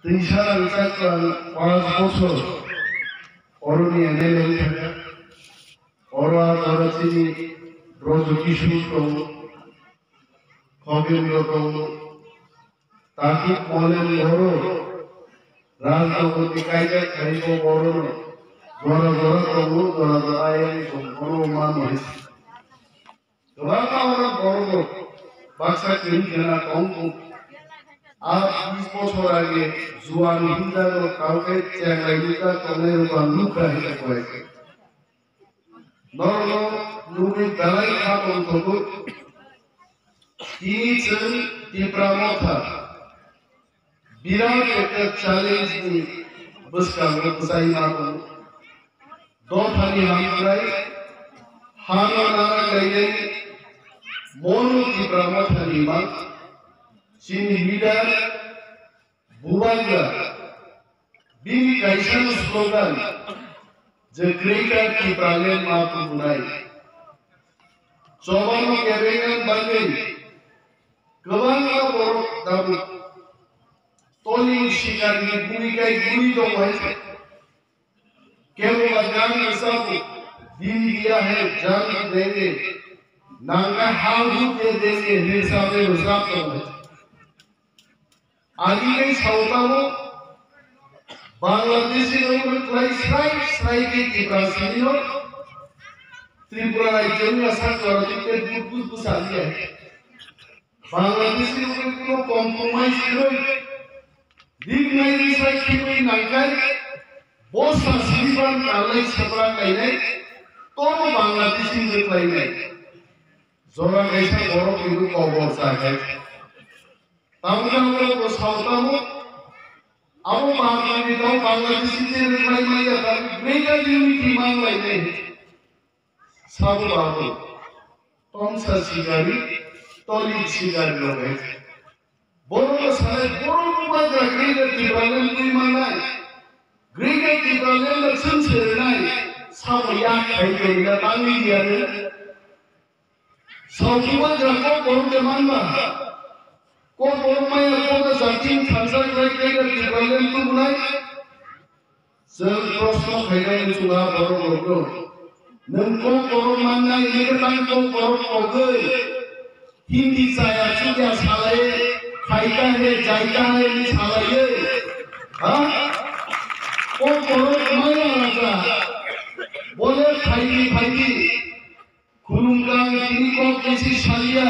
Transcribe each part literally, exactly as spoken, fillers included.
Twisa rangchak ang panch bochor oroni M L A wngkha. Oro ah jora chini Brojo Kishore tongo, Khogendro tongo, Takhuk Molen oro Rajnagar ni kaijak khai bo oro no jora jora tongo, jora jora ayang tong bono mano hai. Kwbangma oro borok rok baksa kwrwi khena tong kuk. A bis bochor age juan hinjak rok kal khe chenglai nukjak tongnai rok ang nukha hinwi koi. Norok no nugwi belai kha tongthokgo. Tini chwng Tipra Motha birat ekta challenge ni bwskango bwchai ma tongo. Dophani hamkrai, hano nana kainai, mono Tipra Mothani mang, chini leader, Bubagra, bini kaisa slogan, je Greater Tipraland ma tubunai. Chobano kebengan bagwi, kwbangma borok tabuk, toli sikar ni bumi kai bumi dong hai. Kebo ba gan rwchapbo, "Dil diya hai, jaan bhi denge, nanga ha hu de denge," hinwi sabai rwchap tongo. Ani tei sautamo Bangladeshi rok kwlai srai srai khe Tiprasani no Tripura rajyo ni sak jora tei bud bud bwsa liya. Bangladeshi rokni kuno compromise kwrwi, rignai risai khibwi nangkhai, bosa siriban kalai sepra kainai, tobo Bangladeshi rwkhlainai. Jora kaisa borok hinwi kobor chakhai. Tamokhe abo bo sautamo, abo Bangladeshi tei rwkhlai manya, tamo greater unity manglainai. Sabo babu, tomsa sigari, toli sigari loge. Borok no sanai, borok no bagra Greater Tipraland twi manai. Greater Tipraland no chwng serenai, sabo yak khai tongya tangwi ya ne. Sabo bagra kok borok de manba. Kok borok maya kok jati thansa khlai Greater Tipraland tubunai. Chwng proshno khainai wngkha borok rokno, nwng kok borok mannai, nwng tang kok borok kogwi Hindi chaya chukya salai, khaita he, jaita he ni salai, ha? Kok borok maya raja, bole phaidi phaidi. Khulumkang tini kok bisi salia,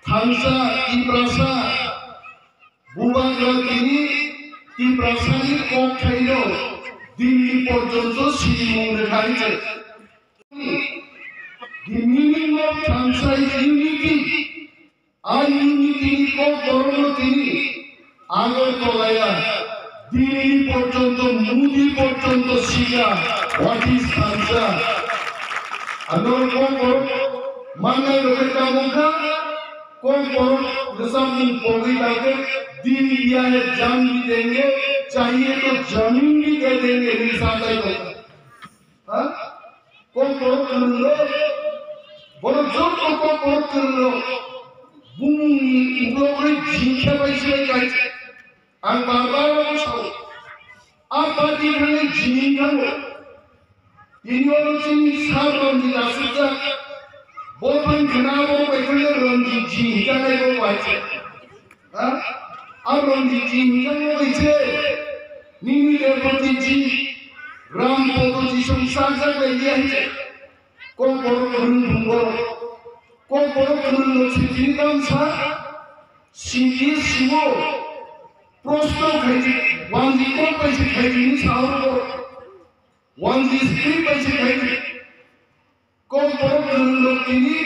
thansa, tiprasa, bubagra tini tiprasani kok thaino Delhi porjonto sinimung rwkha hinwi. The meaning of thansa is unity. Ai unity ni kok borok no tini Agartala ya Delhi porjonto, Modi porjonto sika, what is thansa? Ano kok borok mangai rok khe tamo kha, kok borok rwchapmung pogwi ta khe, "Dil diya hai jaan bhi denge, chahiye to zameen bhi de denge," hinwi sa tai tong kha. Ha? Kokborok kwrwng rok, borok joto kokborok kwrwng rok, bumungni uklok rwi jing khe bai se bai kai. Ang bar bar no sao, a party thangwi jing thango. Tini oro chini sir Ranjit asukjak, bo phang khna abo bai thangwi Ranjit jing hika nai bo bai se. Ha? Abo ni jing yang bai se. Nini le pati ji. Ram poto ji song sa sa bai dia se. Kokborok kwrwng thung borok. Kokborok kwrwng no sitini tamsa. Siti siwo. Prosto khaidi. Wanji kok bai se khaidi ni sa oro borok. Wanji script bai se khaidi. Kokborok kwrwng rok tini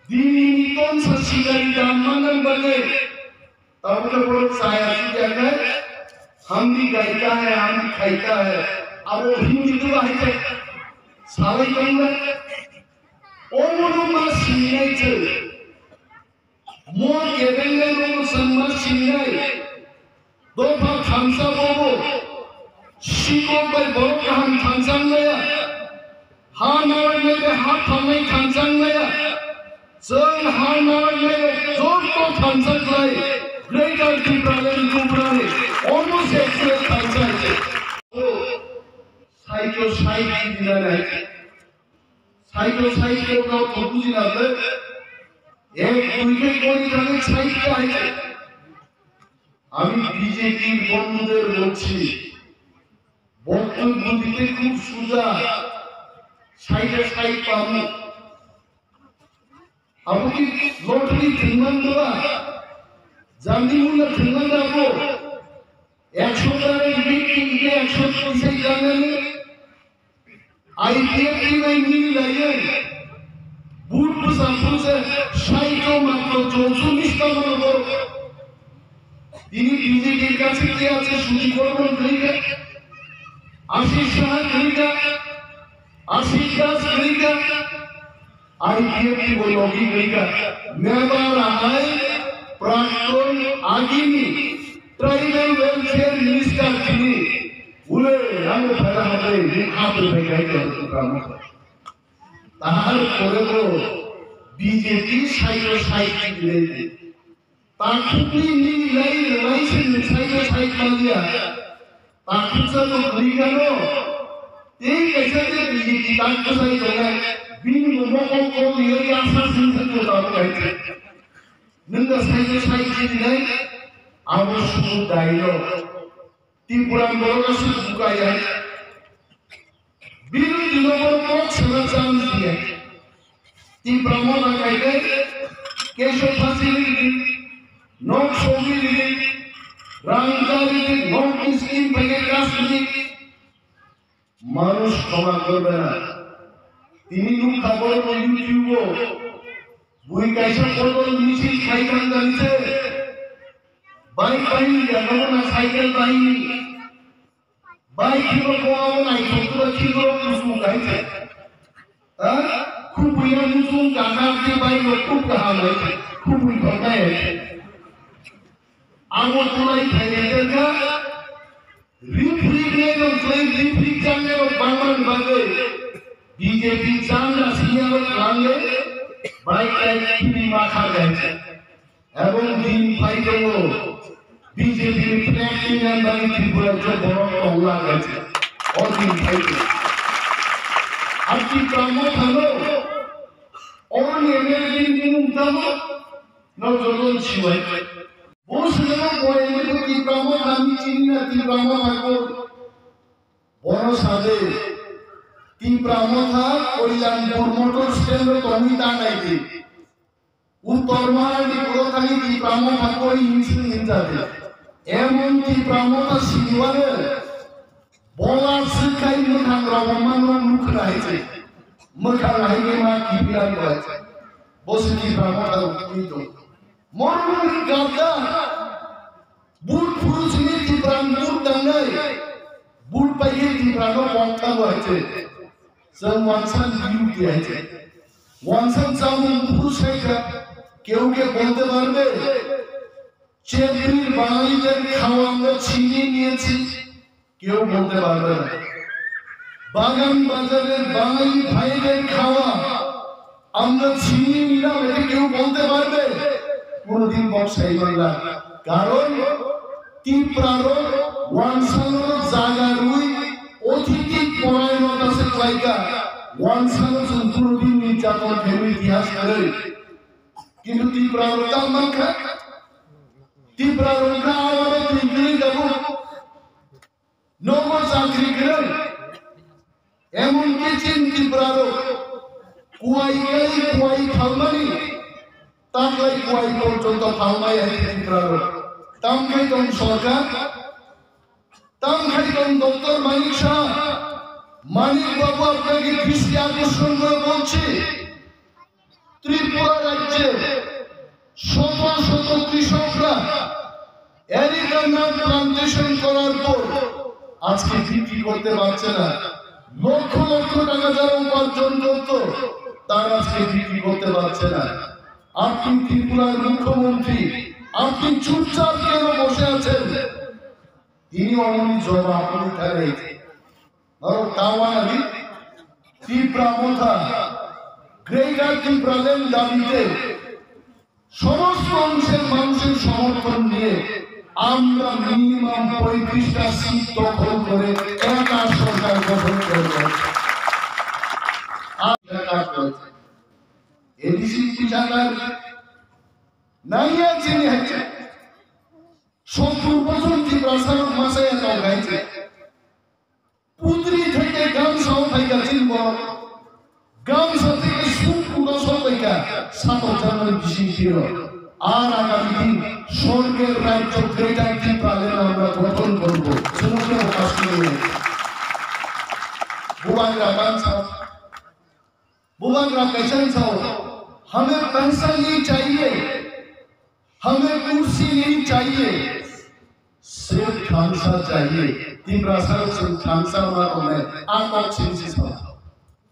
Delhi ni tomsa sikari dam manna bagwi. Tabukhe borok chaya chukya khe, "Hum bhi gaita hai, hum bhi khaita hai." Abo Hindi tu hai khe salai tongla. Omono ma sinai chwng. Mo kebengnai rokno chwng ma sinai. Dopha thansa bobo. Sikok bai borok kaham thansa wnglaya. Ha naraknai bai ha thangnai thansa wnglaya. Chwng ha naraknai rok joto thansa khlai. Greater Tipraland Kubrani. সাইডে সাইডে কাউ তো বুঝি না রে। এক দুইকে করে তাহলে সাইডটা আছে। আমি বিজেপির বন্ধুদের বলছি, বক্তব্য দিতে খুব সোজা, সাইডে সাইড পাবো। Abo khe lottery thwngmani dwa, jandi mula thwngmani dwa bo. Ekso tare limit khe ekso tisai janani. I P F T bai mili laiye. Vote bwsa phunse saito matro chorchollish ta mano bo. Tini B J P-r kache ke ache suji korban kwrwi kha. Ashish Saha kwrwi kha. Ashish Das kwrwi kha. I P F T bo logi kwrwi kha. Member ahai Prakton agini Tribal Welfare Minister tini. Ule, ang phaida hade, ni hapre bai kai kai program. Tahar pore bo B J P saito sai kidile. Takhukni ni lai lai se ni saito sai kaliya. Takhuksa to kali kano. Tei kaisa je B J P takhuk sai tongnai. Bini mokol kol ni yasa sing sing to tabu kai. Nungda saito sai kidile. Abo sudu dailo. Tripura borok aswk bukai ya. Birodhi no borok kok sana chance diya. Tipra Motha kaigai, keso phasi ridi, nok sobi ridi, rang jari ridi, nok scheme phaikhe kas ridi. Manush khoma korbe na. Tini nuk kha borok YouTube o. Bui kaisa botol misil khai thangdani se. Bike bahini ya, nogo na cycle bahini. Bike hibo ko abo naithok tura khiloro kusu khai se. Ha? Khubui ya muchung kakar je bike rok khub kaham hai se. Khubui thok nai hai se. Abo tulai khai ya terka. Rifrik nai rok tei rifrik jangnai rok bangmani bagwi B J P janda siniya rok langwi bike tai khibima kharjai. Ebong din phai tongo B J P ni flag twinan bagwi Tripura rajyo borok tongla khaijak. O din phai tongo. Abdi kamo thano. Oroni M L A ni mung tamo. No joto siwai. Bo swngo boyani bo Tipra Motha ni chini na Tipra Motha ko. Bono sade Tipra Motha Kalyanpur motor stand ro tongwi ta nai di. Uttor Maharani puro thani Tipra Motha ko hinsi hinjade. Emon Tipra Motha siniwale bola swkai mwkhang rok manno nukna hai se. Mwkhang hai ke ma kibiran bai. Bo se Tipra Motha rok twi do. Mormon gadda. But phuru sini Tipra ni but tangnai. But paikhe Tipra no kok thango hai se. Chwng wansan biru di hai se. Wansan chamung phuru saikha. কেউ কে বলতে পারবে চেত্রীর বাঙালিদের খাওয়া আমরা ছিনিয়ে নিয়েছি? কেউ বলতে পারবে না। বাগান বাজারের বাঙালি ভাইদের খাওয়া আমরা ছিনিয়ে নিলাম, এটা কেউ বলতে পারবে? কোনোদিন বক্সাই বাংলা। কারণ তিপ্রারো ওয়ানসানোর জায়গা রুই অতিথি পরায়ণতা সে জায়গা ওয়ানসানো কোনোদিন নির্যাতন ফেলে ইতিহাস করে। কিন্তু তিপ্রারো তার মাখা তিপ্রারো কা আওয়ারে তিনগুলি দেবো। Nogo chakri kwrwng, emonki chini Tripura rok kuai kai kuai phalmani, taklai kuai porjonto phalmai hai Tripura rok. Tamkhai tong sorkar, tamkhai tong Doctor Manik Saha, Manik Babu, আপনাকে দৃষ্টি আকর্ষণ করে বলছি, ত্রিপুরা রাজ্যে শত শত কৃষকরা এরিকা নাট প্লান্টেশন করার পর আজকে বিক্রি করতে পারছে না। লক্ষ লক্ষ টাকা যারা উপার্জন করত, তারা আজকে বিক্রি করতে পারছে না। আপনি ত্রিপুরার মুখ্যমন্ত্রী, আপনি চুপচাপ কেন বসে আছেন? Tini omoni jobab tini thani. Norok ta uanadi Tipra Motha, Greater Tipraland dabite সমস্ত অংশের মানুষের সমর্থন নিয়ে আমরা মিনিমাম পঁয়ত্রিশটা সিট দখল করে একা সরকার গঠন করব। আর A D C ni pisa nai. Naiya chini hai. Sottur bochor Tiprasa rok masa ya tong hai. Putri theke gamsa o phaikha chini borok. Gamsa theke suk kuda sok phaikha satok janani bising tiro. Ar agami din sorger rajyo Greater Tipraland amra gothon korbo. Chwngno kebo kasu nai. Bubagra bangsa. Bubagra kaisa sao, "Hame paisa nahi chahiye, hame kursi nahi chahiye, sirf thansa chahiye." Tiprasa rok chwng thansa ma tongnai, a kok singsi sao.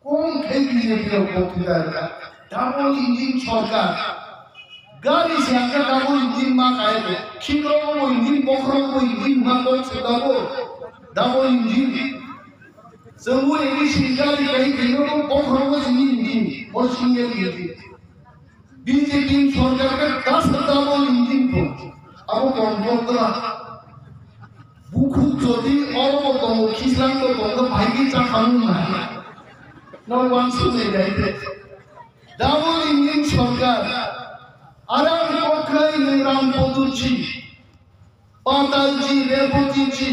Kom khe B J P rok kok thwi ta rwkha. Double engine sorkar. Gari se ang khe double engine ma kaya khe. Khikro bo engine, bokhro bo engine ma kok se double. Double engine. Chwngbo engine gari kai khe no bokhro bo engine engine. Bo single engine. B J P sorkar khe kasa double engine bo. Abo kom kom da. Bukhuk jodi oro bo tongo, khislang bo tongo, bhai khe cha khamu na. No one sune gaite. Double engine sorkar. Aram kokhai nwng Ram Poduchi, Patalji, Rebotiji,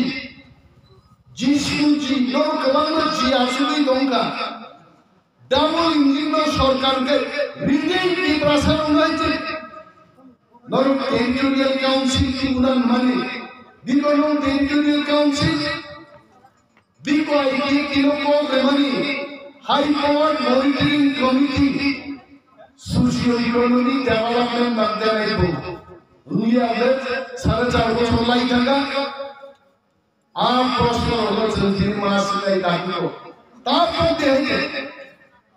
Jisnuji, no kwbangma ji asugwi tongkha. Double engine no sorkar khe retail Tiprasa rwnai je. Norok territorial council ki unan mani. Biko no territorial council. Biko I P F T no kok remani, High Power Monitoring Committee, Socio Economic Development Magdanai bo. Ruya bet sare char bochor lai thanga. A proshno rok chwng tini ma swkang dagi ko. Tapok de hai.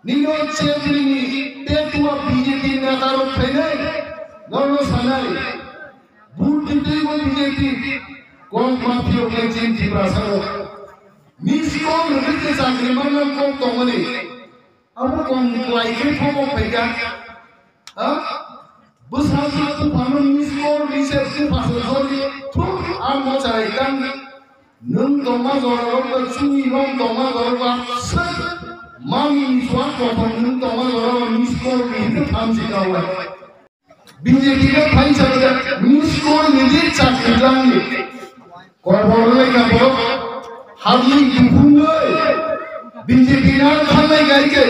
Nino chebrini tetua B J P neta rok phainai, norno sanai, vote ditwi bo B J P, kok mafia khe chini Tiprasa rok. Miss call rwgwi khe chakri manna kok tongmani. Abo kok kwlai khe thobok phaikha. Ha? Bwsa bwsa buphano miss call ri se bupha se jori thuk ang mo charai tang. Nwng tongma jorao ba chini rong tongma jorao ba sek mami ni swa kothom nwng tongma jorao miss call ni hwnkhe thamchi kawai. B J P no phaisa miss call ni di chakri langni. Korbor lekha borok harli duphungwi B J P na thangnai gaike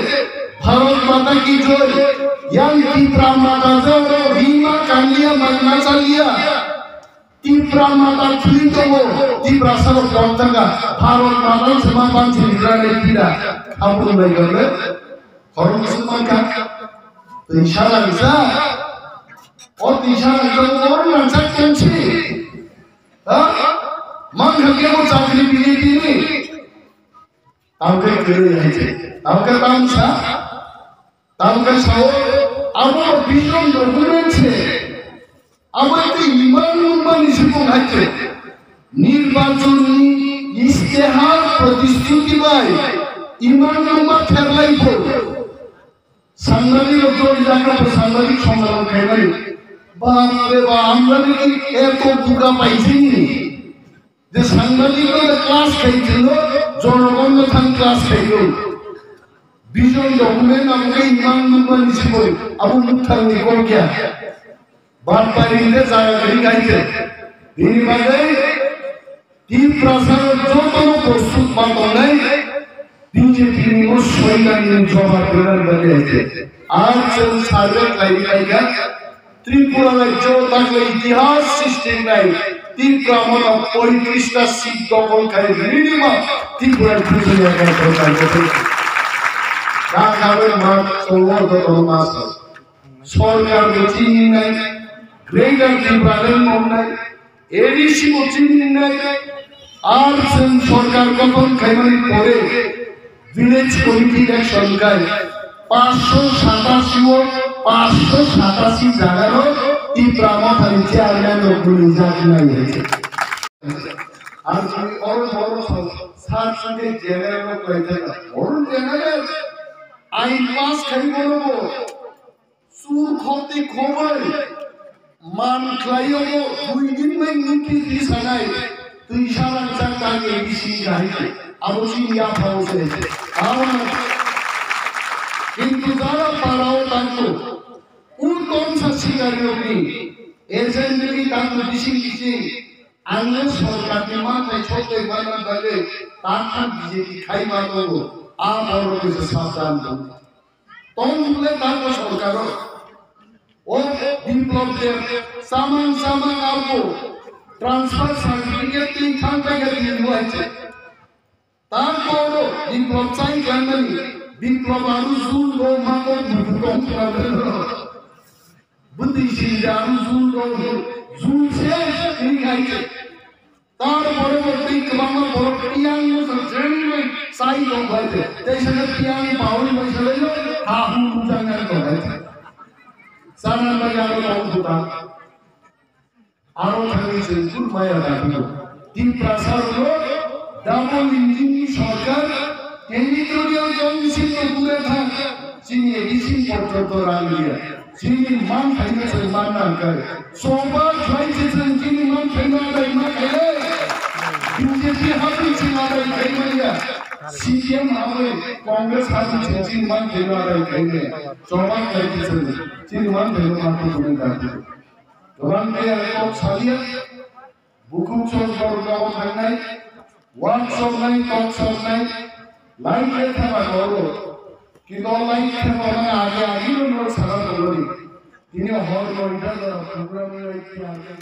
Bharat Mata ki jai, yang Tipra Mata jai, Bhima Kangliya Manna Chaliya. Tipra Mata thwi tongo, Tiprasa rok koktaka, Bharat Mata se ma panchi mitrani pida. Aboni bai gole, khorok musulman kha, twi sala risa, o twi sala risa, o risa tongsi. Ha? Mangkha kebo chakri B J P ni. Tamkhe kwrwi hai se. Tamkhe tamsa. Tamkhe sao. Abo vision document se. Abo tei imang nungmani sibung hai se. Nirbachon ni istehar protishruti bai imang nungma kherlai pho. Sangani rok jori jaka bo sangani somadan khaimani. Bap re bap, amrani ki eto buka paisini. Je sangani ko de class khai thilo, jonogon no thang class khailo. Vision document abo ke imang nungmani siboi, abo muthang ni kok ya. Bapari de jaga gari gaite. Bini bagwi Tiprasa jotono prostuk ma tongnai B J P ni o soitan ni jobab rwna bagwi aite. Ar chwng survey khlaiwi naikha, Tripura rajyo takle itihas srishti khlai Tipra motha poitrishta seat dokol khai minimum Tripura Tripura. Ka khabe ma tongo jotono ma sa. Sorkar bo chini nai, Greater Tipraland mong nai, A D C bo chini nai, ar chwng sorkar gothon khaimani pore village committee election khai paanch sho satashi o paanch sho satashi jaga no Tipra mothani chairman rok gwnang jak nai. Ar chini oro oro sar sangke general rok lai thaka. Oro general ain pass khai bono bo. Sur khorti khobai man khlai obo dui din bai niki di sanai twi salang chak tang A D C gari abo chini ya phao se. Abo Kintu jara parao tango, o tongsa sikariyokni agent ni tango bising bising, ang le sorkarni manthai soktoi manna bagwi takham B J P khai ma tongo, a borok kisa sabdan tongo. Tong bole tango sorkaro. O Biplab Deb samang samang abo transfer certificate twi thang paikha tini bo hai se. Tarpor Biplab chai khlaimani, Biplab aro jun rok ma kok bubu tong khlaimani. Bwtwi sinja aro jun rok jun se tini hai se. Tarpore bo tei kwbangma borok tiyang no sa jengbai sai tong bai te. Tei sa tiyang pawi bai sa le ha hu jang jang tong bai te. Sana bai aro tong buta. Aro thani se kur maya da biyo. Tiprasa ro double engine ni sorkar, territorial council no pura thang. Chini A D C porjonto rang liya. Chini man phaino chwng man nang khe. Choba khlai se chwng chini man phaino adai ma khe. B J P habi chwng adai khai manya. C P M habi Congress habi chwng chini man phaino adai khai manya. Choba khlai se chwng chini man phaino man phaino adai khai manya. Kwbang khe ang kok salia. Bukhuk chwng borok nogo thangnai, wak chornai, tok chornai, light le thapa horo. Kintu o light thapa mane age age no norok saka tongmani. Tini hor noita jora program light thapa.